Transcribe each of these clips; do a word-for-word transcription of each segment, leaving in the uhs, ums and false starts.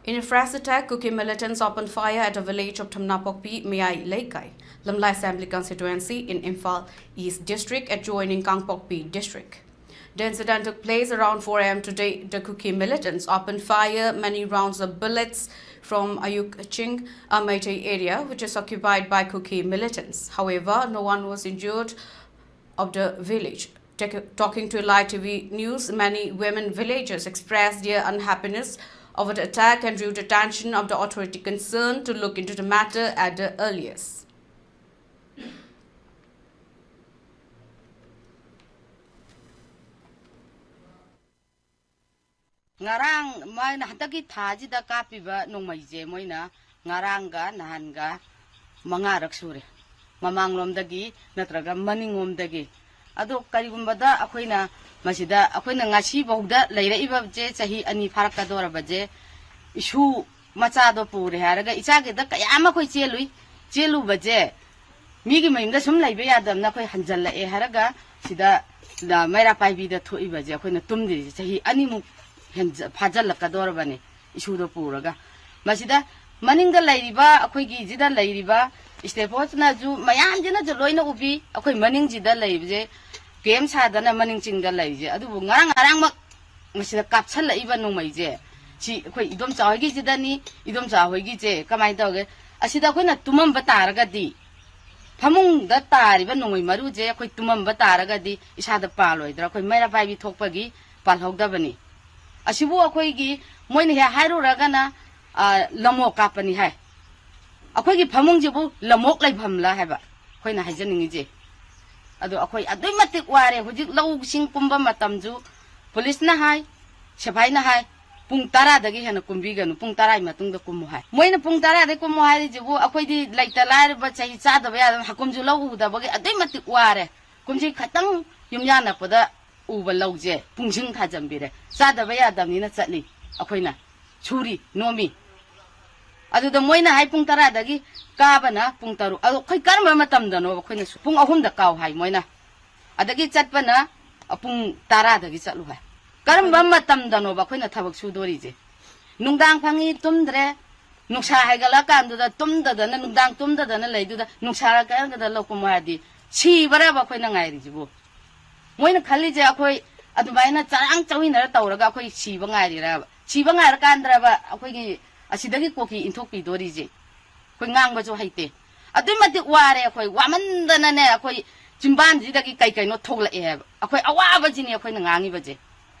In a fresh attack, Kuki militants opened fire at a village of Thamnapokpi, Mayai Leikai, Lamla Assembly Constituency in Imphal East District, adjoining Kangpokpi District. The incident took place around four a m today. The Kuki militants opened fire many rounds of bullets from Ayuk Ching, a Meitei area, which is occupied by Kuki militants. However, no one was injured of the village. Tec- talking to Live T V News, many women villagers expressed their unhappiness over the attack and drew the attention of the authority concerned to look into the matter at the earliest. ꯉꯔꯥꯡ ꯃꯥꯅ ꯍꯟꯗꯛꯀꯤ ꯊꯥꯁꯤꯗ ꯀꯥꯞꯄꯤꯕ ꯅꯣꯡꯃꯩꯁꯦ ꯃꯣꯏꯅ ꯉꯔꯥꯡꯒ ꯅꯍꯥꯟꯒ ꯃꯉꯥꯔꯛ ꯁꯨꯔꯦ, ꯃꯃꯥꯡꯂꯣꯝꯗꯒꯤ ꯅꯠꯇ꯭ꯔꯒ ꯃꯅꯤꯡꯂꯣꯝꯗꯒꯤ꯫ ꯑꯗꯣ ꯀꯔꯤꯒꯨꯝꯕꯗ ꯑꯩꯈꯣꯏꯅ ꯃꯁꯤꯗ, ꯑꯩꯈꯣꯏꯅ ꯉꯁꯤꯐꯥꯎꯗ ꯂꯩꯔꯛꯏꯕꯁꯦ, ꯆꯍꯤ ꯑꯅꯤ ꯐꯥꯔꯛꯀꯗꯧꯔꯕꯁꯦ, ꯏꯁꯨ ꯃꯆꯥꯗꯣ ꯄꯨꯔꯦ ꯍꯥꯏꯔꯒ ꯏꯆꯥꯒꯤꯗ ꯀꯌꯥ ꯑꯃ ꯑꯩꯈꯣꯏ ꯆꯦꯜꯂꯨꯏ꯫ ꯆꯦꯜꯂꯨꯕꯁꯦ ꯃꯤꯒꯤ ꯃꯌꯨꯝꯗ ꯁꯨꯝ ꯂꯩꯕ ꯌꯥꯗꯕꯅ ꯑꯩꯈꯣꯏ ꯍꯟꯖꯜꯂꯛꯑꯦ ꯍꯥꯏꯔꯒ ꯁꯤꯗ ꯃꯩꯔꯥ ꯄꯥꯏꯕꯤꯗ ꯊꯣꯛꯏꯕꯁꯦ ꯑꯩꯈꯣꯏꯅ ꯇꯨꯝꯗ꯭ꯔꯤꯁꯦ ꯆꯍꯤ ꯑꯅꯤꯃꯨꯛ ꯍꯦꯟꯖ-, ꯐꯥꯖꯤꯜꯂꯛꯀꯗꯧꯔꯕꯅꯤ ꯏꯁꯨꯗꯣ ꯄꯨꯔꯒ꯫ ꯃꯁꯤꯗ ꯃꯅꯤꯡꯗ ꯂꯩꯔꯤꯕ, ꯑꯩꯈꯣꯏꯒꯤꯁꯤꯗ ꯂꯩꯔꯤꯕ ꯏꯁꯇꯦꯐꯣꯔꯁꯅꯁꯨ, ꯃꯌꯥꯝꯁꯤꯅꯁꯨ ꯂꯣꯏꯅ ꯎꯕꯤ꯫ ꯑꯩꯈꯣꯏ ꯃꯅꯤꯡꯁꯤꯗ ꯂꯩꯕꯁꯦ, ꯀꯦꯝ ꯁꯥꯗꯅ ꯃꯅꯤꯡ ꯆꯤꯡꯗ ꯂꯩꯔꯤꯁꯦ, ꯑꯗꯨꯕꯨ ꯉꯔꯥꯡ ꯉꯔꯥꯡꯃꯛ ꯃꯁꯤꯗ ꯀꯥꯞꯁꯜꯂꯛꯏꯕ ꯅꯣꯡꯃꯩꯁꯦ, ꯁꯤ ꯑꯩꯈꯣꯏ ꯏꯗꯣꯝꯆꯥ ꯍꯣꯏꯒꯤꯁꯤꯗꯅꯤ꯫ ꯏꯗꯣꯝꯆꯥ ꯍꯣꯏꯒꯤꯁꯦ ꯀꯃꯥꯏꯅ ꯇꯧꯒꯦ? ꯑꯁꯤꯗ ꯑꯩꯈꯣꯏꯅ ꯇꯨꯝꯃꯝꯕ ꯇꯥꯔꯒꯗꯤ, ꯐꯃꯨꯡꯗ ꯇꯥꯔꯤꯕ ꯅꯣꯡꯃꯩ ꯃꯔꯨꯁꯦ ꯑꯩꯈꯣꯏ ꯇꯨꯝꯃꯝꯕ ꯇꯥꯔꯒꯗꯤ ꯏꯁꯥꯗ ꯄꯥꯜꯂꯣꯏꯗ꯭ꯔꯥ? ꯑꯩꯈꯣꯏ ꯃꯩꯔꯥ ꯄꯥꯏꯕꯤ ꯊꯣꯛꯄꯒꯤ ꯄꯥꯜꯍꯧꯗꯕꯅꯤ꯫ ꯑꯁꯤꯕꯨ ꯑꯩꯈꯣꯏꯒꯤ, ꯃꯣꯏꯅ ꯍꯦꯛ ꯍꯥꯏꯔꯨꯔꯒꯅ, ꯑ, ꯂꯃꯣꯛ ꯀꯥꯞꯄꯅꯤ ꯍꯥꯏ꯫ ꯑꯩꯈꯣꯏꯒꯤ ꯐꯃꯨꯡꯁꯤꯕꯨ ꯂꯃꯣꯛ ꯂꯩꯐꯝꯂ ꯍꯥꯏꯕ ꯑꯩꯈꯣꯏꯅ ꯍꯥꯏꯖꯅꯤꯡꯉꯤꯁꯦ꯫ ꯑꯗꯣ ꯑꯩꯈꯣꯏ ꯑꯗꯨꯛꯀꯤ ꯃꯇꯤꯛ ꯋꯥꯔꯦ꯫ ꯍꯧꯖꯤꯛ ꯂꯧꯁꯤꯡ ꯀꯨꯝꯕ ꯃꯇꯝꯁꯨ ꯄꯨꯂꯤꯁꯅ ꯍꯥꯏ, ꯁꯤꯐꯥꯏꯅ ꯍꯥꯏ, "ꯄꯨꯡ ꯇꯔꯥꯗꯒꯤ ꯍꯦꯟꯅ ꯀꯨꯝꯕꯤꯒꯅꯨ, ꯄꯨꯡ ꯇꯔꯥꯒꯤ ꯃꯇꯨꯡꯗ ꯀꯨꯝꯃꯨ" ꯍꯥꯏ꯫ ꯃꯣꯏꯅ ꯄꯨꯡ ꯇꯔꯥꯗꯒꯤ ꯀꯨꯝꯃꯨ ꯍꯥꯏꯔꯤꯁꯤꯕꯨ ꯑꯩꯈꯣꯏꯗꯤ ꯂꯩꯇ ꯂꯥꯏꯔꯕ, ꯆꯍꯤ ꯆꯥꯗꯕ ꯌꯥꯗꯕ, ꯍꯀꯨꯝꯁꯨ ꯂꯧ ꯎꯗꯕꯒꯤ ꯑꯗꯨꯛꯀꯤ ꯃꯇꯤꯛ ꯋꯥꯔꯦ꯫ ꯀꯨꯝꯁꯤ ꯈꯛꯇꯪ ꯌꯨꯝ ꯌꯥꯟꯅꯛꯄꯗ ꯎꯕ ꯂꯧꯁꯦ ꯄꯨꯡꯁꯤꯡ ꯊꯥꯖꯟꯕꯤꯔꯦ꯫ ꯆꯥꯗꯕ ꯌꯥꯗꯕꯅꯤꯅ ꯆꯠꯂꯤ, ꯑꯩꯈꯣꯏꯅ ꯁꯨꯔꯤ, ꯅꯣꯝꯃꯤ꯫ ꯑꯗꯨꯗ ꯃꯣꯏꯅ ꯍꯥꯏ ꯄꯨꯡ ꯇꯔꯥꯗꯒꯤ ꯀꯥꯕꯅ ꯄꯨꯡ ꯇꯔꯨꯛ꯫ ꯑꯗꯣ ꯑꯩꯈꯣꯏ ꯀꯔꯝꯕ ꯃꯇꯝꯗꯅꯣꯕ ꯑꯩꯈꯣꯏꯅ ꯁꯨ-, ꯄꯨꯡ ꯑꯍꯨꯝꯗ ꯀꯥꯎ ꯍꯥꯏ ꯃꯣꯏꯅ꯫ ꯑꯗꯒꯤ ꯆꯠꯄꯅ, ꯑ, ꯄꯨꯡ ꯇꯔꯥꯗꯒꯤ ꯆꯠꯂꯨ ꯍꯥꯏ꯫ ꯀꯔꯝꯕ ꯃꯇꯝꯗꯅꯣꯕ ꯑꯩꯈꯣꯏꯅ ꯊꯕꯛ ꯁꯨꯗꯣꯔꯤꯁꯦ? ꯅꯨꯡꯗꯥꯡ ꯐꯪꯉꯤ ꯇꯨꯝꯗ꯭ꯔꯦ, ꯅꯨꯡꯁꯥ ꯍꯥꯏꯒꯠꯂꯛꯀꯥꯟꯗꯨꯗ ꯇꯨꯝꯗꯗꯅ, ꯅꯨꯡꯗꯥꯡ ꯇꯨꯝꯗꯗꯅ ꯂꯩꯗꯨꯗ ꯅꯨꯡꯁꯥ ꯀꯥꯟꯗꯨꯗ ꯂꯧ ꯀꯨꯝꯃꯣ ꯍꯥꯏꯔꯗꯤ ꯁꯤꯕ꯭ꯔꯕ ꯑꯩꯈꯣꯏꯅ ꯉꯥꯏꯔꯤꯁꯤꯕꯨ? ꯃꯣꯏꯅ ꯈꯜꯂꯤꯁꯦ ꯑꯩꯈꯣꯏ ꯑꯗꯨꯃꯥꯏꯅ ꯆꯔꯥꯡ ꯆꯧꯃꯤꯟꯅꯔ ꯇꯧꯔꯒ ꯑꯩꯈꯣꯏ ꯁꯤꯕ ꯉꯥꯏꯔꯤꯔꯕ? ꯁꯤꯕ ꯉꯥꯏꯔꯀꯥꯟꯗ꯭ꯔꯕ ꯑꯩꯈꯣꯏꯒꯤ ꯑꯁꯤꯗꯒꯤ ꯀꯣꯀꯤ ꯏꯟꯊꯣꯛꯄꯤꯗꯣꯔꯤꯁꯦ? ꯑꯩꯈꯣꯏ ꯉꯥꯡꯕꯁꯨ ꯍꯩꯇꯦ꯫ ꯑꯗꯨꯛꯀꯤ ꯃꯇꯤꯛ ꯋꯥꯔꯦ ꯑꯩꯈꯣꯏ, ꯋꯥꯃꯟꯗꯅꯅꯦ ꯑꯩꯈꯣꯏ ꯆꯤꯝꯕꯥꯟꯁꯤꯗꯒꯤ ꯀꯩ ꯀꯩꯅꯣ ꯊꯣꯛꯂꯛꯑꯦ ꯍꯥꯏꯕ꯫ ꯑꯩꯈꯣꯏ ꯑꯋꯥꯕꯁꯤꯅꯤ ꯑꯩꯈꯣꯏꯅ ꯉꯥꯡꯉꯤꯕꯁꯦ꯫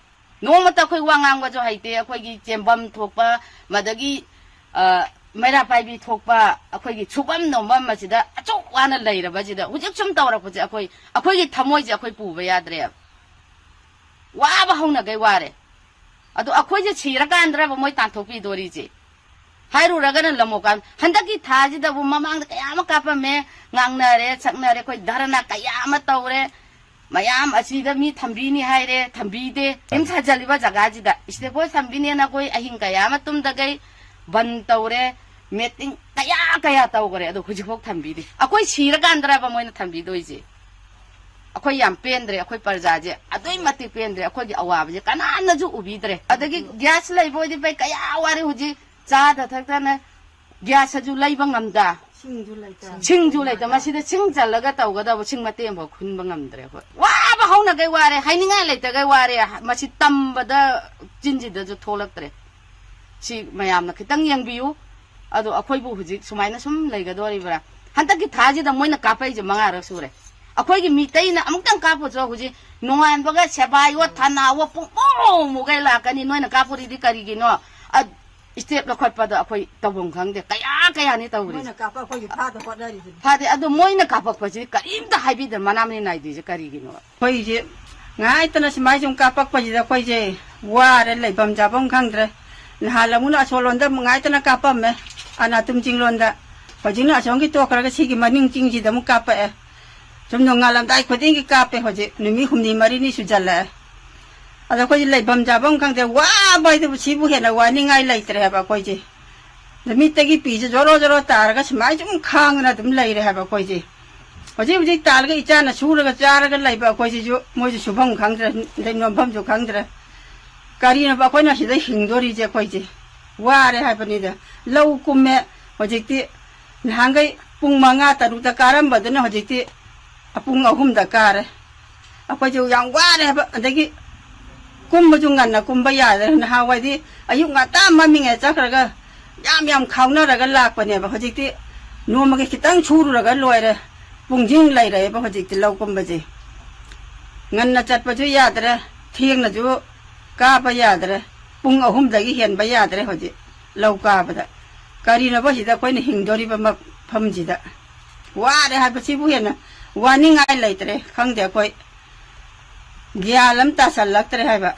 ꯅꯣꯡꯃꯇ ꯑꯩꯈꯣꯏ ꯋꯥ ꯉꯥꯡꯕꯁꯨ ꯍꯩꯇꯦ꯫ ꯑꯩꯈꯣꯏꯒꯤ ꯆꯦꯟꯐꯝ ꯊꯣꯛꯄ, ꯃꯗꯒꯤ, ꯑ, ꯃꯩꯔꯥ ꯄꯥꯏꯕꯤ ꯊꯣꯛꯄ, ꯑꯩꯈꯣꯏꯒꯤ ꯁꯨꯐꯝ ꯅꯣꯝꯐꯝ ꯑꯁꯤꯗ ꯑꯆꯧ ꯋꯥꯅ ꯂꯩꯔꯕꯁꯤꯗ ꯍꯧꯖꯤꯛ ꯁꯨꯝ ꯇꯧꯔꯛꯄꯁꯦ ꯑꯩꯈꯣꯏ, ꯑꯩꯈꯣꯏꯒꯤ ꯊꯃꯣꯏꯁꯦ ꯑꯩꯈꯣꯏ ꯄꯨꯕ ꯌꯥꯗ꯭ꯔꯦꯕ꯫ ꯋꯥꯕ ꯍꯧꯅꯈꯩ ꯋꯥꯔꯦ꯫ ꯑꯗꯣ ꯑꯩꯈꯣꯏꯁꯦ ꯁꯤꯔꯀꯥꯟꯗ꯭ꯔꯕ ꯃꯣꯏ ꯇꯥꯟꯊꯣꯛꯄꯤꯗꯣꯔꯤꯁꯦ? ꯍꯥꯏꯔꯨꯔꯒꯅ ꯂꯃꯣꯛꯀꯥꯟ ꯍꯟꯗꯛꯀꯤ ꯊꯥꯁꯤꯗꯕꯨ ꯃꯃꯥꯡꯗ ꯀꯌꯥ ꯑꯃ ꯀꯥꯞꯄꯝꯃꯦ, ꯉꯥꯡꯅꯔꯦ, ꯁꯛꯅꯔꯦ, ꯑꯩꯈꯣꯏ ꯙꯔꯅꯥ ꯀꯌꯥ ꯑꯃ ꯇꯧꯔꯦ꯫ ꯃꯌꯥꯝ ꯑꯁꯤꯗ ꯃꯤ ꯊꯝꯕꯤꯅꯤ ꯍꯥꯏꯔꯦ, ꯊꯝꯕꯤꯗꯦ꯫ ꯁꯦꯝ ꯁꯥꯖꯜꯂꯤꯕ ꯖꯒꯥꯁꯤꯗ ꯏꯁꯇꯦꯞ ꯕꯣꯏ ꯊꯝꯕꯤꯅꯦꯅ ꯑꯩꯈꯣꯏ ꯑꯍꯤꯡ ꯀꯌꯥ ꯑꯃ ꯇꯨꯝꯗꯈꯩ ꯕꯟ ꯇꯧꯔꯦ, ꯃꯤꯇꯤꯡ ꯀꯌꯥ ꯀꯌꯥ ꯇꯧꯈ꯭ꯔꯦ, ꯑꯗꯣ ꯍꯧꯖꯤꯛꯐꯥꯎ ꯊꯝꯕꯤꯗꯦ꯫ ꯑꯩꯈꯣꯏ ꯁꯤꯔꯀꯥꯟꯗ꯭ꯔꯕ ꯃꯣꯏꯅ ꯊꯝꯕꯤꯗꯣꯏꯁꯦ? ꯑꯩꯈꯣꯏ ꯌꯥꯝ ꯄꯦꯟꯗ꯭ꯔꯦ, ꯑꯩꯈꯣꯏ ꯄ꯭ꯔꯖꯥꯁꯦ ꯑꯗꯨꯛꯀꯤ ꯃꯇꯤꯛ ꯄꯦꯟꯗ꯭ꯔꯦ꯫ ꯑꯩꯈꯣꯏꯒꯤ ꯑꯋꯥꯕꯁꯦ ꯀꯅꯥꯅꯁꯨ ꯎꯕꯤꯗ꯭ꯔꯦ꯫ ꯑꯗꯒꯤ ꯒ꯭ꯌꯥꯁ ꯂꯩꯕ ꯑꯣꯏꯗꯤ ꯐꯩ, ꯀꯌꯥ ꯋꯥꯔꯦ ꯍꯧꯖꯤꯛ, ꯆꯥꯗ ꯊꯛꯇꯅ ꯒ꯭ꯌꯥꯁꯁꯨ ꯂꯩꯕ ꯉꯝꯗ, ꯁꯤꯡꯁꯨ ꯂꯩꯇ꯫ ꯁꯤꯡꯁꯨ ꯂꯩꯇ꯫ ꯃꯁꯤꯗ ꯁꯤꯡ ꯆꯜꯂꯒ ꯇꯧꯒꯗꯕ ꯁꯤꯡ ꯃꯇꯦꯛ ꯑꯃꯐꯥꯎ ꯈꯨꯟꯕ ꯉꯝꯗ꯭ꯔꯦ ꯑꯩꯈꯣꯏ꯫ ꯋꯥꯕ ꯍꯧꯅꯈꯩ ꯋꯥꯔꯦ, ꯍꯥꯏꯅꯤꯡꯉꯥꯏ ꯂꯩꯇꯈꯩ ꯋꯥꯔꯦ꯫ ꯃꯁꯤ ꯇꯝꯕꯗ ꯆꯤꯟꯁꯤꯗꯁꯨ ꯊꯣꯛꯂꯛꯇ꯭ꯔꯦ꯫ ꯁꯤ ꯃꯌꯥꯝꯅ ꯈꯤꯇꯪ ꯌꯦꯡꯕꯤꯌꯨ꯫ ꯑꯗꯣ ꯑꯩꯈꯣꯏꯕꯨ ꯍꯧꯖꯤꯛ ꯁꯨꯃꯥꯏꯅ ꯁꯨꯝ ꯂꯩꯒꯗꯣꯔꯤꯕ꯭ꯔꯥ? ꯍꯟꯗꯛꯀꯤ ꯊꯥꯁꯤꯗ ꯃꯣꯏꯅ ꯀꯥꯞꯄꯛꯏꯁꯦ ꯃꯉꯥꯔꯛ ꯁꯨꯔꯦ꯫ ꯑꯩꯈꯣꯏꯒꯤ ꯃꯤꯇꯩꯅ ꯑꯃꯨꯛꯇꯪ ꯀꯥꯞꯄꯁꯨ ꯍꯧꯖꯤꯛ ꯅꯣꯡꯉꯥꯟꯕꯒ ꯁꯦꯕꯥꯏꯋꯣ, ꯊꯅꯥꯋꯣ, ꯄꯨꯡꯃꯨ ꯃꯨꯒꯩ ꯂꯥꯛꯀꯅꯤ꯫ ꯅꯣꯏꯅ ꯀꯥꯞꯄꯨꯔꯤꯗꯤ ꯀꯔꯤꯒꯤꯅꯣ? ꯑ, ꯏꯁꯇꯦꯞ ꯂꯧꯈꯠꯄꯗ ꯑꯩꯈꯣꯏ ꯇꯧꯐꯝ ꯈꯪꯗꯦ꯫ ꯀꯌꯥ ꯀꯌꯥꯅꯤ ꯇꯧꯔꯤꯁꯦ꯫ ꯃꯣꯏꯅ ꯀꯥꯞꯄ ꯑꯩꯈꯣꯏꯒꯤ ꯐꯥꯗ ꯍꯣꯠꯅꯔꯤꯁꯤꯅꯤ꯫ ꯐꯥꯗꯦ, ꯑꯗꯣ ꯃꯣꯏꯅ ꯀꯥꯞꯄꯛꯄꯁꯤ ꯀꯔꯤꯝꯇ ꯍꯥꯏꯕꯤꯗ ꯃꯅꯥ ꯃꯅꯤ ꯅꯥꯏꯗ꯭ꯔꯤꯁꯦ ꯀꯔꯤꯒꯤꯅꯣ? ꯑꯩꯈꯣꯏꯁꯦ ꯉꯥꯏꯇꯅ ꯁꯨꯃꯥꯏ ꯁꯨꯝ ꯀꯥꯞꯄꯛꯄꯁꯤꯗ ꯑꯩꯈꯣꯏꯁꯦ ꯋꯥꯔꯦ, ꯂꯩꯐꯝ ꯆꯥꯐꯝ ꯈꯪꯗ꯭ꯔꯦ꯫ ꯅꯍꯥꯟ ꯑꯃꯨꯛꯅ ꯑꯁꯣꯝꯂꯣꯝꯗ ꯑꯃꯨꯛ ꯉꯥꯏꯇꯅ ꯀꯥꯞꯄꯝꯃꯦ, ꯑꯅꯥꯇꯨꯝ ꯆꯤꯡꯂꯣꯝꯗ꯫ ꯍꯧꯖꯤꯛꯅ ꯑꯁꯣꯝꯒꯤ ꯇꯣꯛꯈ꯭ꯔꯒ ꯁꯤꯒꯤ ꯃꯅꯤꯡ ꯆꯤꯡꯁꯤꯗ ꯑꯃꯨꯛ ꯀꯥꯞꯄꯛꯑꯦ꯫ ꯁꯨꯝ ꯅꯣꯡꯉꯥꯜꯂꯝꯗꯥꯏ ꯈꯨꯗꯤꯡꯒꯤ ꯀꯥꯞꯄꯦ꯫ ꯍꯧꯖꯤꯛ ꯅꯨꯃꯤꯠ ꯍꯨꯝꯅꯤ ꯃꯔꯤꯅꯤ ꯁꯨꯖꯜꯂꯛꯑꯦ꯫ ꯑꯗꯣ ꯑꯩꯈꯣꯏꯁꯦ ꯂꯩꯐꯝ ꯆꯥꯐꯝ ꯈꯪꯗꯦ, ꯋꯥꯕ ꯍꯥꯏꯗꯨꯕꯨ ꯁꯤꯕꯨ ꯍꯦꯟꯅ ꯋꯥꯅꯤꯡꯉꯥꯏ ꯂꯩꯇ꯭ꯔꯦ ꯍꯥꯏꯕ ꯑꯩꯈꯣꯏꯁꯦ꯫ ꯅꯨꯃꯤꯠꯇꯒꯤ ꯄꯤꯁꯦ ꯖꯣꯔꯣ ꯖꯣꯔꯣ ꯇꯥꯔꯒ ꯁꯨꯃꯥꯏꯅ ꯁꯨꯝ ꯈꯥꯡꯗꯅ ꯑꯗꯨꯝ ꯂꯩꯔꯦ ꯍꯥꯏꯕ ꯑꯩꯈꯣꯏꯁꯦ꯫ ꯍꯧꯖꯤꯛ ꯍꯧꯖꯤꯛ ꯇꯥꯜꯂꯒ ꯏꯆꯥꯅ ꯁꯨꯔꯒ ꯆꯥꯔꯒ ꯂꯩꯕ ꯑꯩꯈꯣꯏꯁꯤꯁꯨ ꯃꯣꯏꯁꯨ ꯁꯨꯐꯝ ꯈꯪꯗ꯭ꯔꯦ, ꯑꯗꯩ ꯅꯣꯝꯐꯝꯁꯨ ꯈꯪꯗ꯭ꯔꯦ꯫ ꯀꯔꯤꯅꯣꯕ ꯑꯩꯈꯣꯏꯅ ꯁꯤꯗ ꯍꯤꯡꯗꯣꯔꯤꯁꯦ ꯑꯩꯈꯣꯏꯁꯦ? ꯋꯥꯔꯦ ꯍꯥꯏꯕꯅꯤꯗ꯫ ꯂꯧ ꯀꯨꯝꯃꯦ꯫ ꯍꯧꯖꯤꯛꯇꯤ ꯅꯍꯥꯟꯈꯩ ꯄꯨꯡ ꯃꯉꯥ ꯇꯔꯨꯛꯇ ꯀꯥꯔꯝꯕꯗꯨꯅ ꯍꯧꯖꯤꯛꯇꯤ ꯄꯨꯡ ꯑꯍꯨꯝꯗ ꯀꯥꯔꯦ꯫ ꯑꯩꯈꯣꯏꯁꯨ ꯌꯥꯝ ꯋꯥꯔꯦ ꯍꯥꯏꯕ꯫ ꯑꯗꯒꯤ ꯀꯨꯝꯕꯁꯨ ꯉꯟꯅ ꯀꯨꯝꯕ ꯌꯥꯗ꯭ꯔꯦ꯫ ꯅꯍꯥꯟꯋꯥꯏꯗꯤ ꯑꯌꯨꯛ ꯉꯟꯇꯥ ꯃꯝꯃꯤꯉꯩ ꯆꯠꯈ꯭ꯔꯒ ꯌꯥꯝ ꯌꯥꯝ ꯈꯥꯎꯅꯔꯒ ꯂꯥꯛꯄꯅꯦꯕ꯫ ꯍꯧꯖꯤꯛꯇꯤ ꯅꯣꯡꯃꯒꯤ ꯈꯤꯇꯪ ꯁꯨꯔꯨꯔꯒ ꯂꯣꯏꯔꯦ꯫ ꯄꯨꯡꯁꯤꯡ ꯂꯩꯔꯛꯑꯦꯕ ꯍꯧꯖꯤꯛꯇꯤ ꯂꯧ ꯀꯨꯝꯕꯁꯦ꯫ ꯉꯟꯅ ꯆꯠꯄꯁꯨ ꯌꯥꯗ꯭ꯔꯦ, ꯊꯦꯡꯅꯁꯨ ꯀꯥꯕ ꯌꯥꯗ꯭ꯔꯦ꯫ ꯄꯨꯡ ꯑꯍꯨꯝꯗꯒꯤ ꯍꯦꯟꯕ ꯌꯥꯗ꯭ꯔꯦ ꯍꯧꯖꯤꯛ ꯂꯧ ꯀꯥꯕꯗ꯫ ꯀꯔꯤꯅꯣꯕ ꯁꯤꯗ ꯑꯩꯈꯣꯏꯅ ꯍꯤꯡꯗꯣꯔꯤꯕ ꯃꯐꯝꯁꯤꯗ? ꯋꯥꯔꯦ ꯍꯥꯏꯕꯁꯤꯕꯨ ꯍꯦꯟꯅ ꯋꯥꯅꯤꯡꯉꯥꯏ ꯂꯩꯇ꯭ꯔꯦ꯫ ꯈꯪꯗꯦ, ꯑꯩꯈꯣꯏ ꯒ꯭ꯌꯥꯟ ꯑꯃ ꯇꯥꯁꯜꯂꯛꯇ꯭ꯔꯦ ꯍꯥꯏꯕ꯫